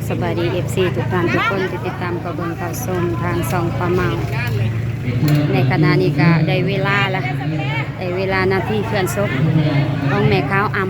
ສະບາຍດີ ເອັຟຊີ ທຸກທ່ານທຸກຄົນທີ່ຕິດຕາມເຂົ້າເບິ່ງເຂົ້າຊົມທາງຊ່ອງປ້າເມົາ. ໃນຂະນະນີ້ກະໄດ້ເວລາລະ ໄດ້ເວລານາທີເຄື່ອນສົບຂອງແມ່ຂາວອຳ.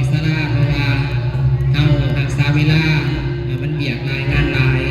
ສາລາ ເພາະວ່າເຮົາຮັກສາເວລາ ມັນວຽກຫຼາຍງານຫຼາຍ.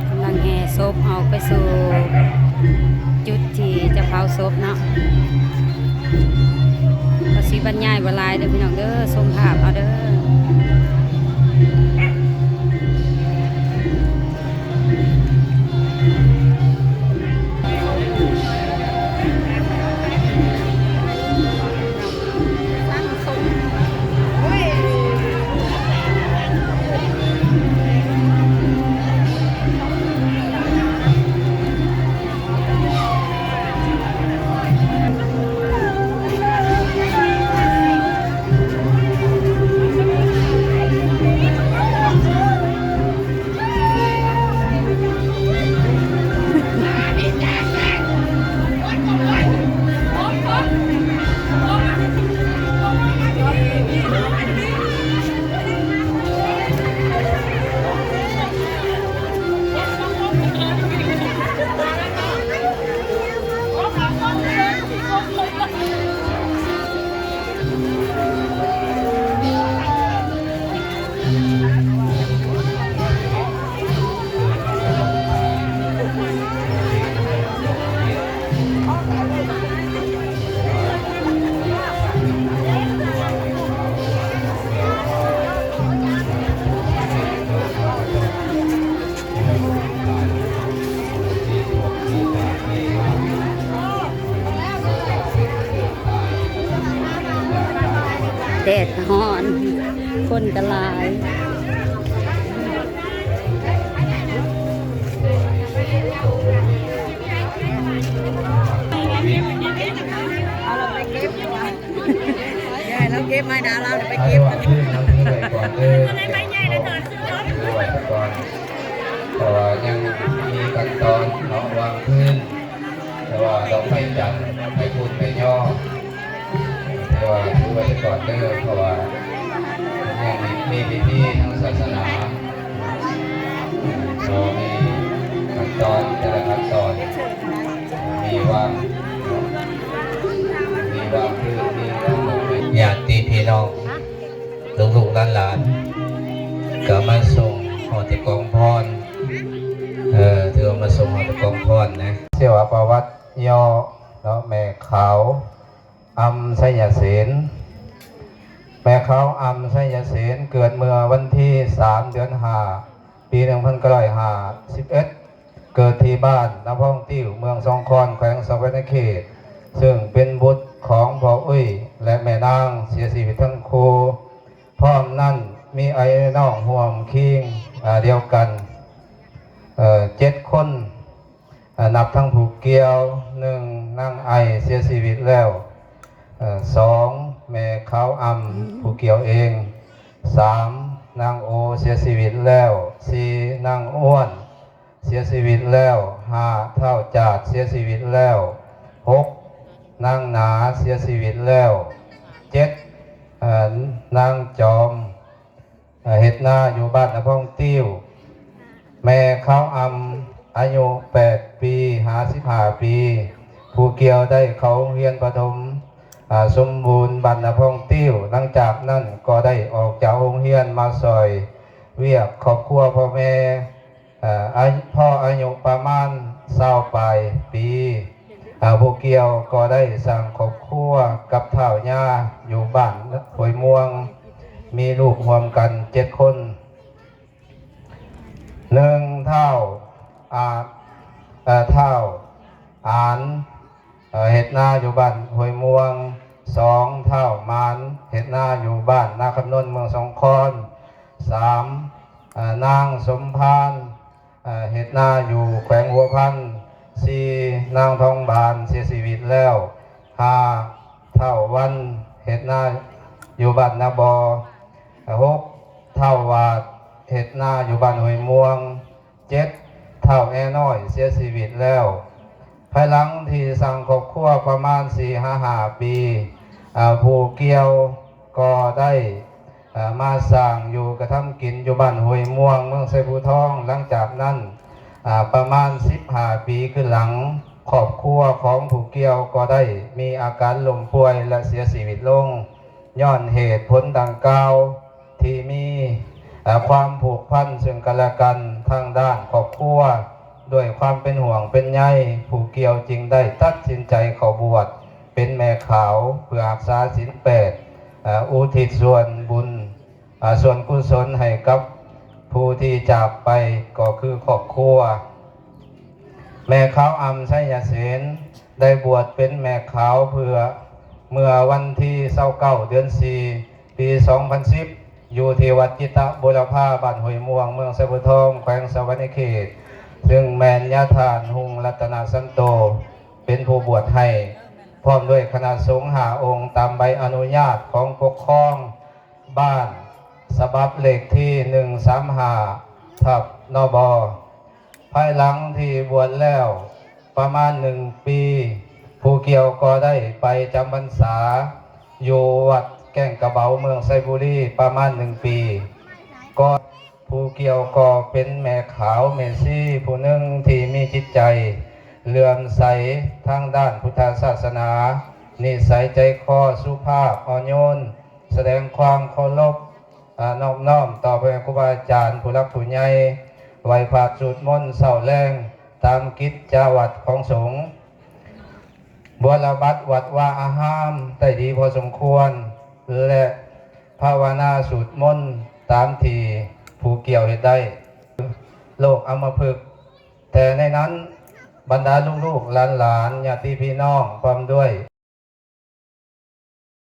ກຳລັງແຫ່ສົບອອກໄປສູ່ຈຸດທີ່ຈະເຜົາສົບເນາະ. ກໍຊິບັນຍາຍບໍ່ຫຼາຍເດີພີ່ນ້ອງເດີ ຊົມພາບເອົາເດີ. ໂອ້ຍ ແດດກໍຮ້ອນ ຄົນກໍຫຼາຍ. ເອົາລະໄປເກັບ ຢາຍລາວເກັບໄມ້ດາລາວໄປເກັບ ເອົາໄວ້ກ່ອນເດີ ເກັບໄວ້ກ່ອນ ເພາະວ່າຍັງມີຂັ້ນຕອນເນາະ ວາງພື້ນ ແຕ່ວ່າດອກໄມ້ຈັນ ໄມ້ພຸດໄມ້ຍໍ ແຕ່ວ່າຖືໄວ້ກ່ອນເດີ ເພາະວ່າຍັງມີພິທີທາງສາສະໜາ ກໍມີຂັ້ນຕອນ ແຕ່ລະຂັ້ນຕອນ ມີວາງ ມີວາງພື້ນ ມີວາງດອກໄມ້ ຍາດຕິພີ່ນ້ອງ ລູກໆຫຼານໆ ກໍມາສົ່ງຮອດແຕ່ກອງພອນ ເອີ ຖືວ່າມາສົ່ງຮອດແຕ່ກອງພອນນະ. ເສວະປະຫວັດຫຍໍ້ເນາະ ແມ່ຂາວ ອຳ ໄຊຍະເສນ. ແມ່ຂາວ ອຳ ໄຊຍະເສນ ເກີດເມື່ອວັນທີສາມ ເດືອນຫ້າ ປີໜຶ່ງພັນເກົ້າຮ້ອຍຫ້າສິບເອັດ ເກີດທີ່ບ້ານນາພອງຕິ້ວ ເມືອງສອງຄອນ ແຂວງສະຫວັນນະເຂດ ເຊິ່ງເປັນບຸດຂອງພໍ່ອຸ້ຍ ແລະ ແມ່ນາງ ເສຍຊີວິດທັງຄູ່. ພ້ອມນັ້ນມີອ້າຍນ້ອງຮ່ວມຄີງ ອາ ດຽວກັນ ເອີ ເຈັດຄົນ ອາ ນັບທັງຜູ້ກ່ຽວ ໜຶ່ງ ນາງໄອ ເສຍຊີວິດແລ້ວ ເອີ ສອງ ແມ່ຂາວອຳ ຜູ້ກ່ຽວເອງ ສາມ ນາງໂອ ເສຍຊີວິດແລ້ວ ສີ່ ນາງອ້ວນ ເສຍຊີວິດແລ້ວ ຫ້າ ທ້າວຈາດ ເສຍຊີວິດແລ້ວ ຫົກ ນາງໜາ ເສຍຊີວິດແລ້ວ ເຈັດ ເອີ ນາງຈອມ ເຮັດນາຢູ່ບ້ານນາພອງຕິ້ວ. ແມ່ຂາວອຳ ອາຍຸແປດປີ ຫ້າສິບຫ້າປີ ຜູ້ກ່ຽວໄດ້ເຂົ້າໂຮງຮຽນປະຖົມ ອາ ສົມບູນ ບ້ານນາພອງຕິ້ວ. ຫຼັງຈາກນັ້ນກໍໄດ້ອອກຈາກໂຮງຮຽນມາຊ່ອຍວຽກຄອບຄົວພໍ່ແມ່ ອາ ອາ ພໍອາຍຸປະມານຊາວປາຍປີ ອາ ຜູ້ກ່ຽວກໍໄດ້ສ້າງຄອບຄົວກັບທ້າວຍ່າຢູ່ບ້ານຫ້ວຍມ່ວງ ມີລູກຮ່ວມກັນເຈັດຄົນ. ໜຶ່ງ ທ້າວ ອາ ເອີ ທ້າວອານ ເອີ ເຮັດນາຢູ່ບ້ານຫ້ວຍມ່ວງ. ສອງ ທ້າວມານ ເຮັດນາຢູ່ບ້ານນາຄຳນົນ ເມືອງສອງຄອນ. ສາມ ເອີ ນາງສົມພານ ເອີ ເຮັດນາຢູ່ແຂວງຫົວພັນ. ສີ່ ນາງທອງບານ ເສຍຊີວິດແລ້ວ. ຫ້າ ທ້າວວັນ ເຮັດນາຢູ່ບ້ານນາບໍ່. ຫົກ ທ້າວຫວາດ ເຮັດນາຢູ່ບ້ານຫ້ວຍມ່ວງ. ເຈັດ ທ້າວແອນ້ອຍ ເສຍຊີວິດແລ້ວ. ພາຍຫຼັງທີ່ສ້າງຄອບຄົວປະມານສີ່ຫາຫ້າປີ ອາ ຜູ້ກ່ຽວກໍໄດ້ ອາ ມາສ້າງຢູ່ກະທຳກິນຢູ່ບ້ານຫ້ວຍມ່ວງ ເມືອງໄຊພູທອງ. ຫຼັງຈາກນັ້ນ ອາ ປະມານສິບຫ້າປີຄືນຫຼັງ ຄອບຄົວຂອງຜູ້ກ່ຽວກໍໄດ້ມີອາການລົ້ມປ່ວຍ ແລະ ເສຍຊີວິດລົງ ຍ້ອນເຫດຜົນດັ່ງກ່າວ ທີ່ມີ ເອີ ຄວາມຜູກພັນເຊິ່ງກັນແລະກັນທາງດ້ານຄອບຄົວ. ດ້ວຍຄວາມເປັນຫ່ວງເປັນໃຍ, ຜູ້ກ່ຽວຈຶ່ງໄດ້ຕັດສິນໃຈເຂົ້າບວດເປັນແມ່ຂາວ ເພື່ອຮັກສາສິນແປດ, ເອີ ອຸທິດສ່ວນບຸນ, ເອີ ສ່ວນກຸສົນໃຫ້ກັບຜູ້ທີ່ຈາກໄປ ກໍຄືຄອບຄົວ. ແມ່ຂາວອຳ ໄຊຍະເສນ ໄດ້ບວດເປັນແມ່ຂາວເພື່ອ ເມື່ອວັນທີຊາວເກົ້າ ເດືອນສີ່ ປີສອງພັນສິບ ຢູ່ທີ່ວັດຈິດຕະບູລະພາ ບ້ານຫ້ວຍມ່ວງ ເມືອງໄຊພູທອງ ແຂວງສະຫວັນນະເຂດ, ເຊິ່ງແມ່ນຍາທ່ານ ຮຸ່ງລັດຕະນະສັນໂຕ ເປັນຜູ້ບວດໃຫ້, ພ້ອມດ້ວຍຄະນະສົງຫ້າອົງ ຕາມໃບອະນຸຍາດຂອງປົກຄອງ ບ້ານ ສະບັບເລກທີໜຶ່ງສາມຫ້າ ທັບ ນບ. ພາຍຫຼັງທີ່ບວດແລ້ວປະມານໜຶ່ງປີ, ຜູ້ກ່ຽວກໍໄດ້ໄປຈຳພັນສາຢູ່ວັດແກ້ງກະເບົາ ເມືອງໄຊບູລີ ປະມານໜຶ່ງປີ. ກໍ ຜູ້ກ່ຽວກໍເປັນແມ່ຂາວແມ່ຊີຜູ້ໜຶ່ງທີ່ມີຈິດໃຈ ເຫຼື້ອມໃສທາງດ້ານພຸດທະສາສະໜາ, ນິໄສໃຈຄໍສຸພາບອ່ອນໂຍນ, ສະແດງຄວາມເຄົາລົບ ອາ ນອບນ້ອມຕໍ່ພໍ່ແມ່ຄູບາອາຈານຜູ້ຫຼັກຜູ້ໃຫຍ່, ໄຫວ້ພະສວດມົນເຊົ້າແລງຕາມກິດຈະວັດຂອງສົງ, ບົວລະບັດວັດວາອາຮາມໄດ້ດີພໍສົມຄວນ ແລະ ພາວະນາສວດມົນຕາມທີ່ຜູ້ກ່ຽວເຮັດໄດ້. ໂລກອຳມະພຶກ, ແຕ່ໃນນັ້ນ ບັນດາລູກໆຫຼານໆ ຍາດຕິພີ່ນ້ອງ ພ້ອມດ້ວຍ